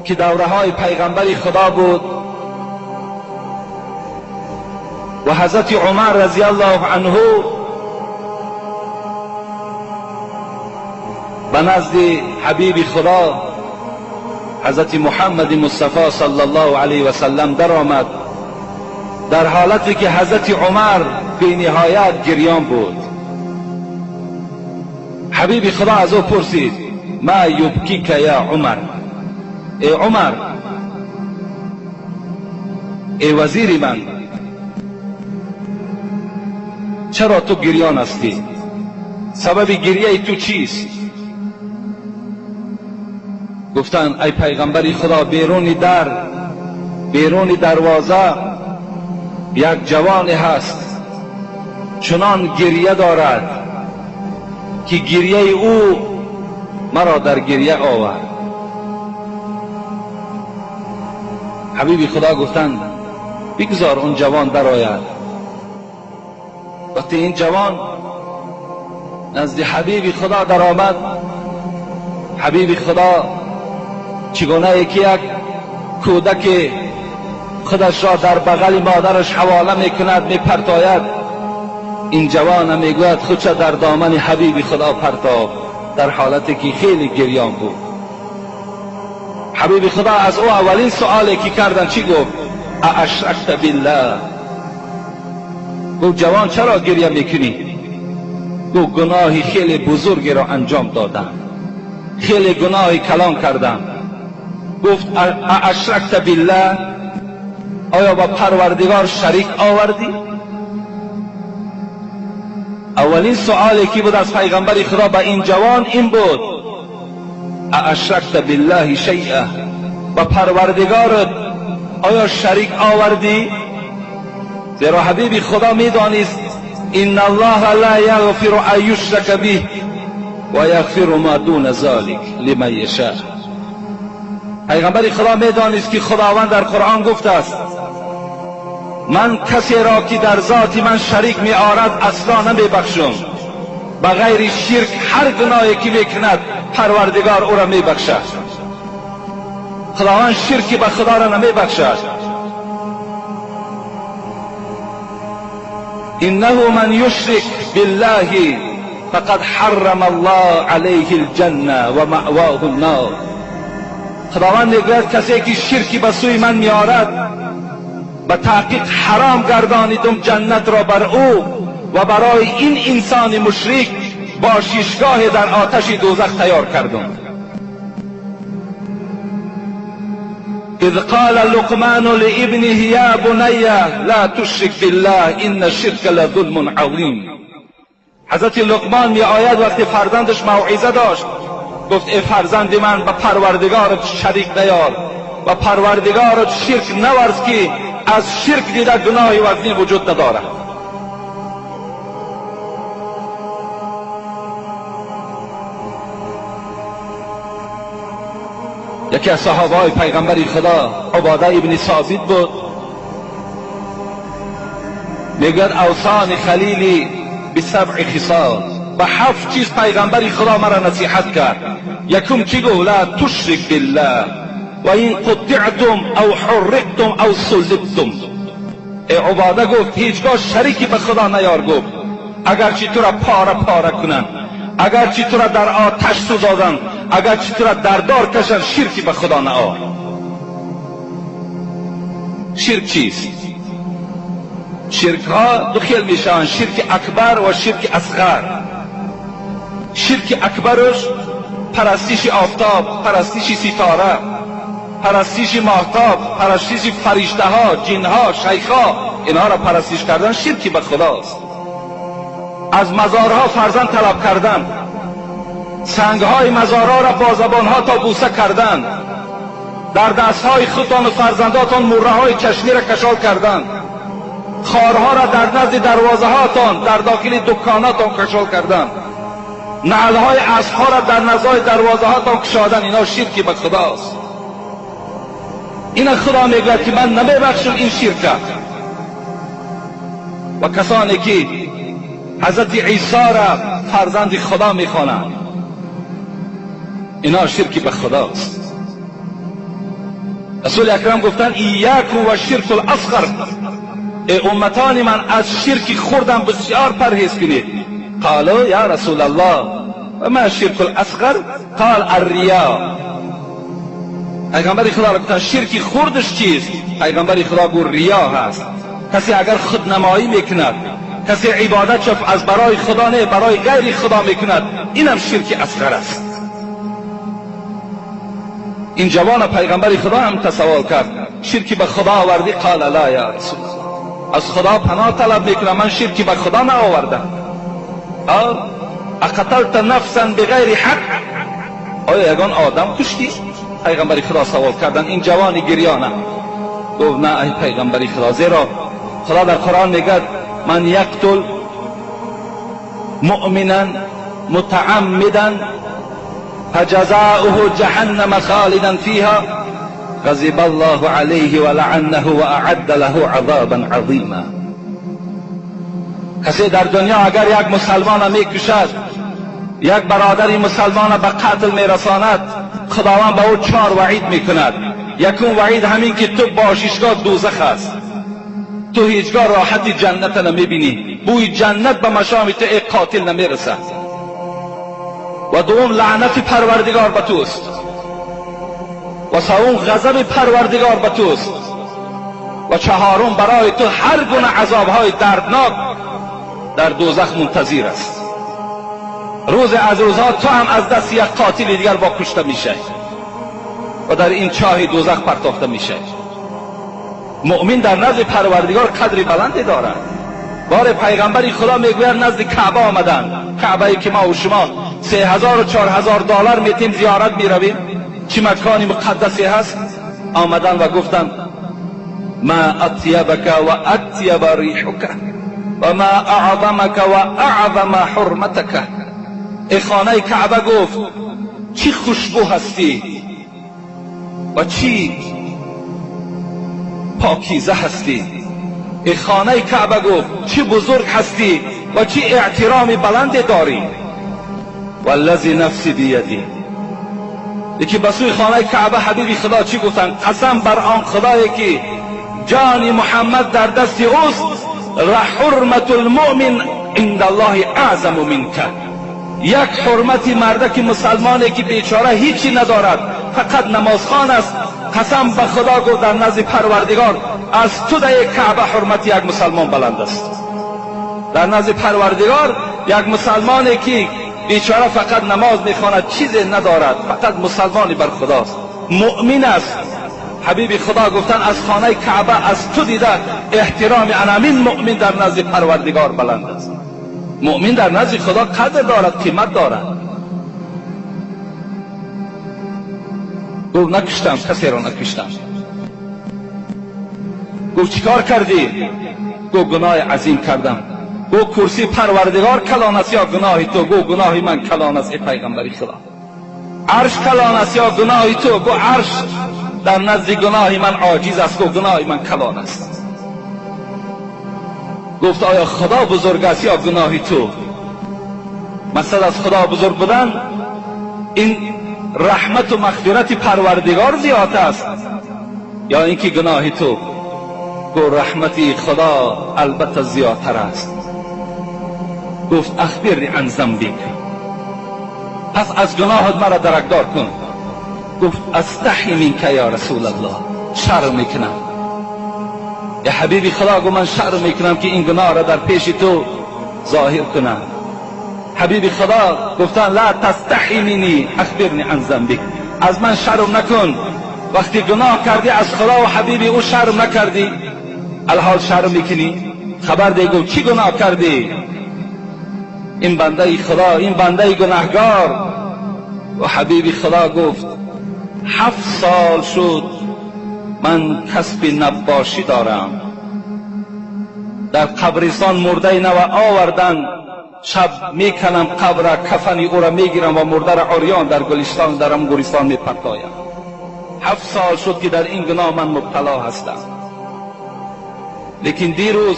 که دوره های پیغمبر خدا بود و حضرت عمر رضی الله عنه به نزد حبیب خدا حضرت محمد مصطفی صلی الله علیه و سلم درآمد، در حالتی که حضرت عمر بی نهایت گریان بود. حبیب خدا از او پرسید ما یبکیک یا عمر، ای عمر، ای وزیر من، چرا تو گریان هستی؟ سبب گریه تو چیست؟ گفتند ای پیغمبر خدا، بیرون دروازه یک جوان هست، چنان گریه دارد که گریه او مرا در گریه آورد. حبیب خدا گفتند بگذار اون جوان درآید. وقتی این جوان نزد حبیب خدا درآمد، حبیب خدا چگونه یکی یک کودک خودش را در بغل مادرش حواله میکند، میپرتاید، این جوان میگوید خودش در دامن حبیب خدا پرتاب، در حالتی که خیلی گریان بود. حبیب خدا از او اولین سوالی که کردن چی گفت؟ اشرکت بالله. گفت جوان چرا گریه میکنی؟ گفت گناهی خیلی بزرگی را انجام دادم، خیلی گناهی کلان کردم. گفت اشرکت بالله، آیا با پروردگار شریک آوردی؟ اولین سوالی که بود از پیغمبر خدا به این جوان این بود اشرکت بالله شیئا، با پروردگارت آیا شریک آوردی؟ زیرا حبیب خدا میدانست ان الله لا یغفر ان یشرک به و یغفر ما دون ذلک لمن یشاء. پیغمبر خدا میدانست که خداوند در قرآن گفته است من کسی را که در ذات من شریک می آرد اصلا نمی بخشم، به غیر شرک هر گناهی که میکند پروردگار او را می بخشد. خداوند شرکی به خدا را نمی بخشد. انه من یشرک بالله فقد حرم الله علیه الجنه و مأواه النار. خداوند میگوید کسی که شرکی به سوی من میآرد به تحقیق حرام گردانیدم جنت را بر او و برای این انسان مشرک باششگاه در آتش دوزخ تیار کردم. اذ قال لقمان لابنه یا بنی لا تشرک بالله ان الشرک لظلم عظیم. حضرت لقمان می آید وقتی فرزندش موعظه داشت، گفت ای فرزند من، به پروردگارت شریک نیار و پروردگارت شرک نورز که از شرک دیده گناهی وزنی وجود ندارد. یکی از صحابه های پیغمبر خدا عباده ابن ثابت بود، میگوید اوصانی خلیلی بسبع خصال، به 7 چیز پیغمبر خدا مرا نصیحت کرد. یکم چی گفت؟ لا تشرک بالله و این قطعتم او حرقتم او صلبتم. ای عباده گفت هیچگاه شریکی به خدا نیار، گفت اگرچه تو را پاره پاره کنند، اگرچه تو را در آتش سوزانند، اگرچه تو را در دار کشند، شرکی به خدا نآر. شرک چیست؟ شرک ها دو خیل میشوند، شرک اکبر و شرک اصغر. شرک اکبرش پرستش آفتاب، پرستش ستاره، پرستش ماهتاب، پرستش فرشته ها، جن ها، شیخ ها، اینها را پرستش کردن شرکی به خداست. از مزارها فرزند طلب کردن، سنگهای مزارها را با زبانها تا بوسه کردن، در دستهای خودتان و فرزنداتان مره های چشمی را کشال کردن، خارها را در نزد دروازه هاتان در داخل دکاناتان کشال کردن، نعلهای اسبها را در نزد دروازه هاتان کشادن، اینا شرکی به خداست. این خدا میگوید که من نمیبخشم این شرک. و کسانی که حضرت عیسی را فرزند خدا میخوانند، اینا شرکی به خداست. رسول اکرم گفتن ایاکم و شرک الاصغر، ای امتان من از شرک خردم بسیار پرهیز کنید. قالوا یا رسول الله و ما شرک الاصغر؟ قال الریا. پیغمبر خدا را گفتن شرک خردش چیست؟ پیغمبر خدا گفت ریا هست. کسی اگر خودنمایی میکند، کسی عبادت از برای خدا نه برای غیر خدا میکند، اینم شرک اصغر است. این جوان پیغمبر خدا هم تسوال کرد شرکی به خدا آوردی؟ قال لا یا رسول الله، از خدا پناه طلب میکنم، من شرکی به خدا نآوردم. قال اقتلت نفسا بغیر حق، آیا یگان آدم کشتی؟ پیغمبر خدا سوال کردن این جوان گریانه. گفت نه ای پیغمبر خدا، زیرا خدا در قرآن میگه من یقتل مؤمنا متعمدا فجزاؤه جهنم خالدا فيها غضب الله عليه ولعنه وأعد له عذابا عظیما. کسی در دنیا اگر یک مسلمان میکشد، یک برادر مسلمان به قتل میرساند، خداوند به او 4 وعید میکند. یکم وعید همین که تو باششگاه دوزخ است، تو هیچگاه راحت جنت نمیبینی، بوی جنت به مشام تو ای قاتل نمیرسد. و دوم لعنت پروردگار به توست، و سوم غضب پروردگار به توست، و چهارم برای تو هر گونه عذابهای دردناک در دوزخ منتظر است. روز از روزها تو هم از دست یک قاتل دیگر با کشته میشه و در این چاه دوزخ پرتافته میشه. مؤمن در نزد پروردگار قدر بلندی دارد. بار پیغمبری خدا میگوید نزد کعبه آمدن، کعبه ای که ما و شما 3000 و 4000 دلار میتیم زیارت میرویم، چه مکانی مقدسی هست. آمدن و گفتن ما اطیبک و اطیب ریحک و ما اعظمک و اعظم حرمتک. ای خانه کعبه گفت چی خوشبو هستی و چی پاکیزه هستی. ای خانه کعبه گفت چی بزرگ هستی و چی احترام بلند داری. والذی نفسی بیدی. یکی به سوی خانه کعبه حبیب خدا چی گفتن؟ قسم بر آن خدایی که جان محمد در دست اوست، لحرمت المؤمن عند الله اعظم منک. یک حرمت مردک مسلمانی که بیچاره هیچی ندارد، فقط نمازخوان است، قسم به خدا گفت در نزد پروردگار از تو در کعبه حرمت یک مسلمان بلند است. در نزد پروردگار یک مسلمانی که بیچاره فقط نماز میخواند، چیزی ندارد، فقط مسلمانی بر خداست، مؤمن است. حبیب خدا گفتن از خانه کعبه از تو دیده احترام انامین مؤمن در نزد پروردگار بلند است. مؤمن در نزد خدا قدر دارد، قیمت دارد. گفت نکشتم، کسی را نکشتم. گفت چیکار کردی؟ گفت گناه عظیم کردم. گفت کرسی پروردگار کلان است یا گناه تو؟ گفت گناه من کلان است ای پیغمبر خدا. عرش کلان است یا گناه تو؟ گفت عرش در نزد گناه من عاجز است. گفت گناه من کلان است. گفت آیا خدا بزرگ است یا گناه تو؟ مثلا از خدا بزرگ بودن این رحمت و مغفرت پروردگار زیاد است یا اینکه گناه تو؟ گفت رحمت خدا البته زیادتر است. گفت اخبرنی عن ذنبک، پس از گناهت مرا درکدار کن. گفت استحی منک یا رسول الله، شرم میکنم. یا حبیبی خدا گفت من شرم میکنم که این گناه را در پیش تو ظاهر کنم. حبیبی خدا گفتن لا تستحی منی اخبرنی عن ذنبک، از من شرم نکن. وقتی گناه کردی از خدا و حبیبی او شرم نکردی، الحال شرم میکنی؟ خبر ده. گفت چی گناه کردی؟ این بنده خدا، این بنده گناهگار. و حبیبی خدا گفت 7 سال شد من کسب نباشی دارم، در قبرستان مرده نو آوردن، شب میکنم قبر، کفنی او را میگیرم و مرده را عریان در گلستان در گورستان میپرتایم. 7 سال شد که در این گناه من مبتلا هستم. لیکن دیروز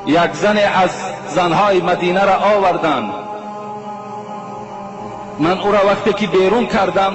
یک زن از زنهای مدینه را آوردن، من او را وقتی که بیرون کردم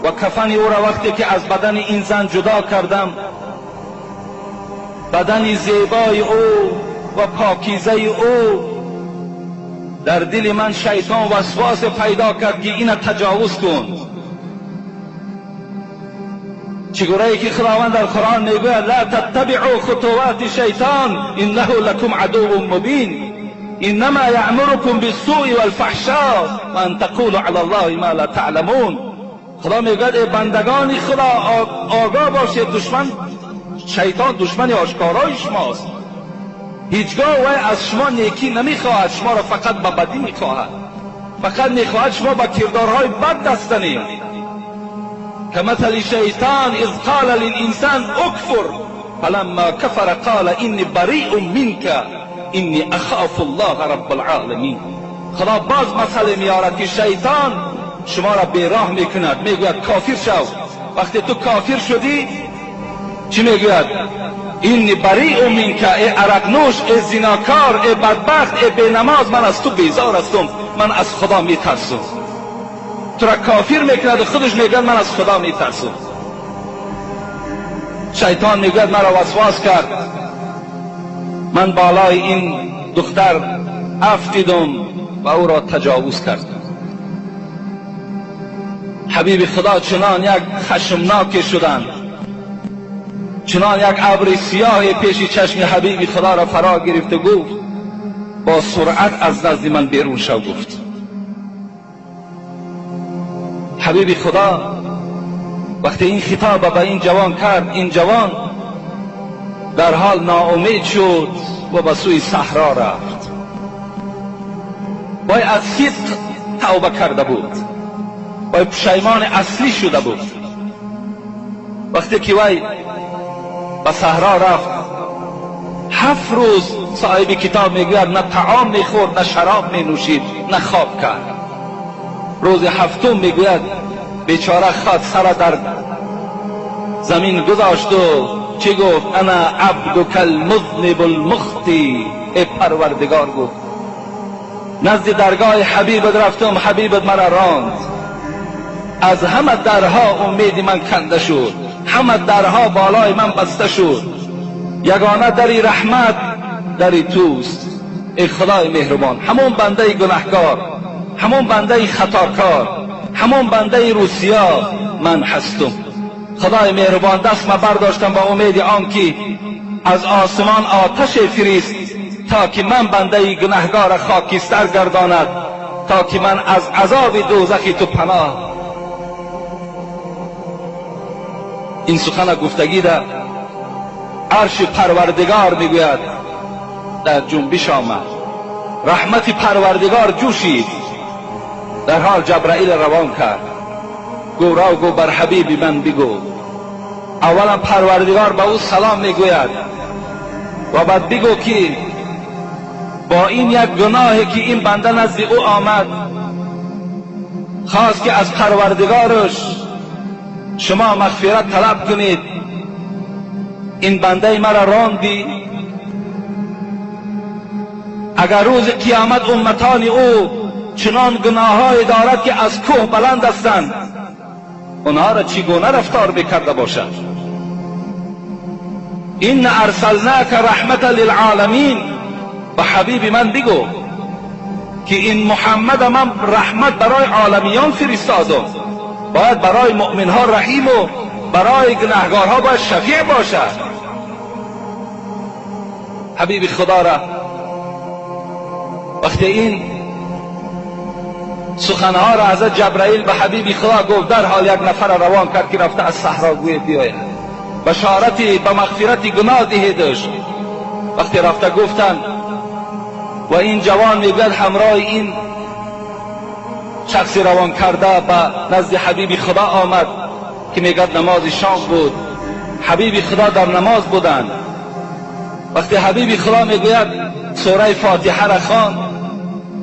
و کفن او را وقتی که از بدن این زن جدا کردم، بدن زیبای او و پاکیزه او در دل من شیطان وسواس پیدا کرد که اینه تجاوز کن. چگونه که خداوند در قرآن میگوید لا تتبعوا خطوات شیطان انه لکم عدو مبین انما یأمرکم بالسوء والفحشاء و ان تقولوا علی الله ما لا تعلمون. خدا میگوید ای بندگان خدا آگاه باشید، دشمن شیطان دشمن آشکارای شماست، هیچگاه وی از شما نیکی نمیخواهد، شما را فقط به بدی میخواهد، فقط میخواهد شما به کردارهای بد دست زنید. كمثل شیطان اذ قال للانسان اکفر فلما کفر قال انی بریء منک انی اخاف الله رب العالمین. خدا باز مسئله میارد که شیطان شما را بیراه میکند، میگوید کافر شو. وقتی تو کافر شدی چی میگوید؟ انی بریء منک، ای عرق نوش، ای زناکار، ای بدبخت، ای بینماز، من از تو بیزار هستم، من از خدا میترسم. تو را کافر میکند و خودش میگوید من از خدا میترسم. شیطان میگوید مرا وسواس کرد، من بالای این دختر افتیدم و او را تجاوز کردم. حبیب خدا چنان یک خشمناک شدند، چنان یک ابر سیاه پیش چشم حبیب خدا را فرا گرفت و گفت با سرعت از نزد من بیرون شو. گفت حبیب خدا وقتی این خطاب به این جوان کرد، این جوان در حال ناامید شد و به سوی صحرا رفت. وی از صدق توبه کرده بود، وی پشیمان اصلی شده بود. وقتی که وی به صحرا رفت، 7 روز صاحب کتاب میگوید نه طعام میخورد، نه شراب مینوشید، نه خواب کرد. روز هفتم میگوید بیچاره خود سر در زمین گذاشت و چی گفت؟ انا عبدک المذنب المخطی. ای پروردگار، گفت نزد درگاه حبیبت رفتم، حبیبت مرا راند، از همه درها امید من کنده شد، همه درها بالای من بسته شد، یگانه دری رحمت دری توست. ای خدای مهربان، همون بنده گناهکار، همون بنده خطاکار، همون بنده روسیا من هستم. خدای مهربان، دست ما برداشتم با امید آن که از آسمان آتش فریست تا که من بنده گناهگار خاکستر گرداند، تا که من از عذاب دوزخ تو پناه. این سخن گفتگی در عرش پروردگار میگوید در جنبش آمد، رحمت پروردگار جوشید. در حال جبرائیل روان کرد، گو را گو بر حبیب من بگو. اولا پروردگار به او سلام میگوید و بعد بگو که با این یک گناهی که این بنده نزد او آمد، خواست که از پروردگارش شما مغفرت طلب کنید، این بنده مرا راندی. اگر روز قیامت امتان او چنان گناه‌های دارد که از کوه بلند هستند، اونها را چگونه رفتار بکرده باشد؟ این ارسلناک رحمت للعالمین. به حبیب من بگو که این محمد من رحمت برای عالمیان فرستادم، باید برای مؤمنها رحیم و برای گناهگارها باید شفیع باشد. حبیب خدا را وقتی این سخنها را حضرت جبرائیل به حبیب خدا گفت، در حال یک نفر روان کرد که رفته از صحرا گوی بیاید، بشارتی به مغفرت گناه دهیدش. وقتی رفته گفتند و این جوان میگوید همراه این شخصی روان کرده به نزد حبیب خدا آمد که میگوید نماز شام بود، حبیب خدا در نماز بودند. وقتی حبیب خدا میگوید سوره فاتحه را خواند،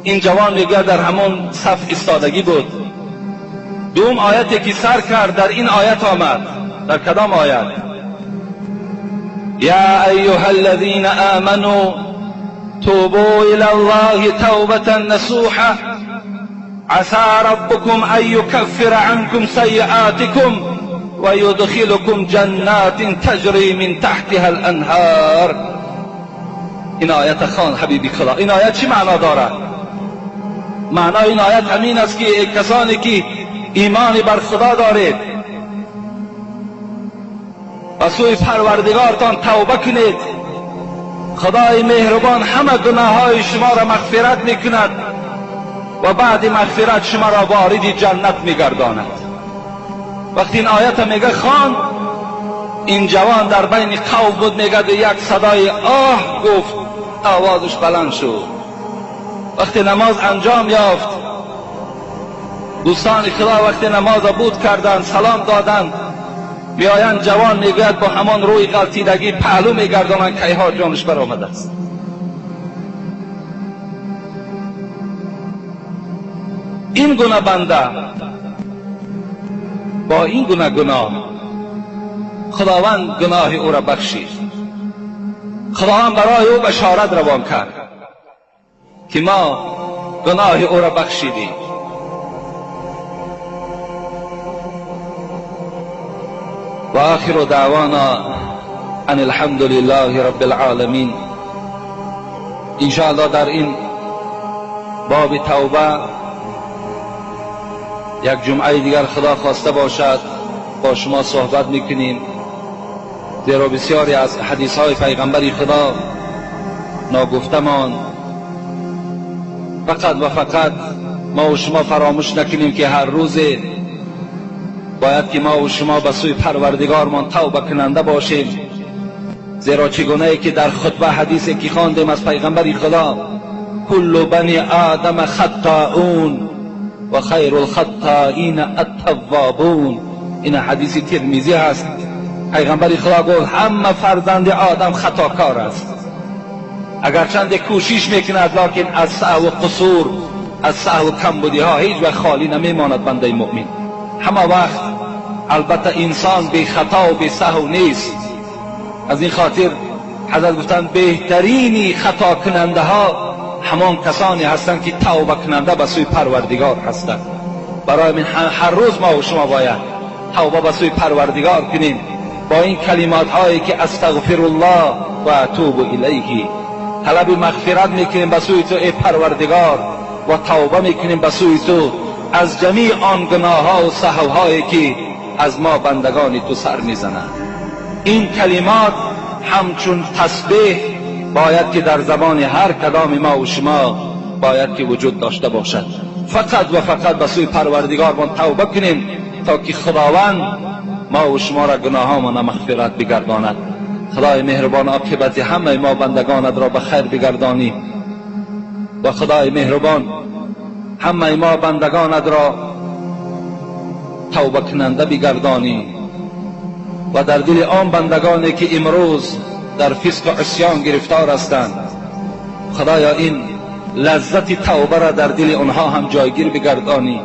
این جوان میگوید در همون صف ایستادگی بود. دوم آیتی که سر کرد در این آیت آمد. در کدام آیت؟ یا ایها الذین آمنوا توبوا الی الله توبة نصوحا. عسى ربكم أن يكفر عنكم سيئاتكم ويدخلكم جنات تجري من تحتها الأنهار. این آیت خوان حبیبی خدا. این آیت چی معنا دارد؟ معنای این آیت همین است که کسانی که ایمان بر خدا دارید و سوی پروردگارتان توبه کنید، خدای مهربان همه گناه های شما را مغفرت میکند و بعد مغفرت شما را وارد جنت میگرداند. وقتی این آیت میگه خوان، این جوان در بین قوم بود، میگه یک صدای آه گفت، آوازش بلند شد. وقتی نماز انجام یافت، دوستان خدا وقتی نماز بود کردند، سلام دادند، میآیند، جوان میگوید با همان روی غلطیدگی پهلو میگردانند، کیها جانش برآمده است. این گونه بنده با این گونه گناه، خداوند گناه او را بخشید. خداوند برای او بشارت روان کرد که ما گناه او را بخشیدیم. و آخر دعوانا ان الحمد لله رب العالمین. انشاءالله در این باب توبه یک جمعه دیگر خدا خواسته باشد با شما صحبت میکنیم، زیرا بسیاری از حدیث های پیغمبر خدا ناگفتمان. فقط و فقط ما و شما فراموش نکنیم که هر روز باید که ما و شما به سوی پروردگارمان توبه کننده باشیم، زیرا چگونه ای که در خطبه حدیثی که خواندیم از پیغمبر خدا، کل بنی آدم خطاؤون و خیر الخطائین التوابون. این حدیث ترمذی هست. پیغمبر خدا گفت همه فرزند آدم خطاکار است، اگرچند کوشش میکند لکن از سهو و قصور، از سهو و کمبودی ها هیچ وقت خالی نمیماند بنده مؤمن. همه وقت البته انسان بی خطا و بی سهو نیست. از این خاطر حضرت گفتند بهترینی خطا کننده ها همان کسانی هستند که توبه کننده به سوی پروردگار هستند. برای من هر روز ما و شما باید توبه به سوی پروردگار کنیم با این کلمات هایی که استغفر الله و اتوب الیه. طلب مغفرت میکنیم به سوی تو ای پروردگار و توبه میکنیم به سوی تو از جمیع آن گناه ها و سهو هایی که از ما بندگان تو سر میزنند. این کلمات همچون تسبیح باید که در زبان هر کدام ما و شما باید که وجود داشته باشد. فقط و فقط به سوی پروردگارمان توبه کنیم تا که خداوند ما و شما را گناهامان مغفرت بگرداند. خدای مهربان عاقبت همه ما بندگانت را به خیر بگردانی و خدای مهربان همه ما بندگانت را توبه کننده بگردانی و در دل آن بندگانی که امروز در فسق و عصیان گرفتار هستند، خدایا این لذت توبه را در دل آنها هم جایگیر بگردانی.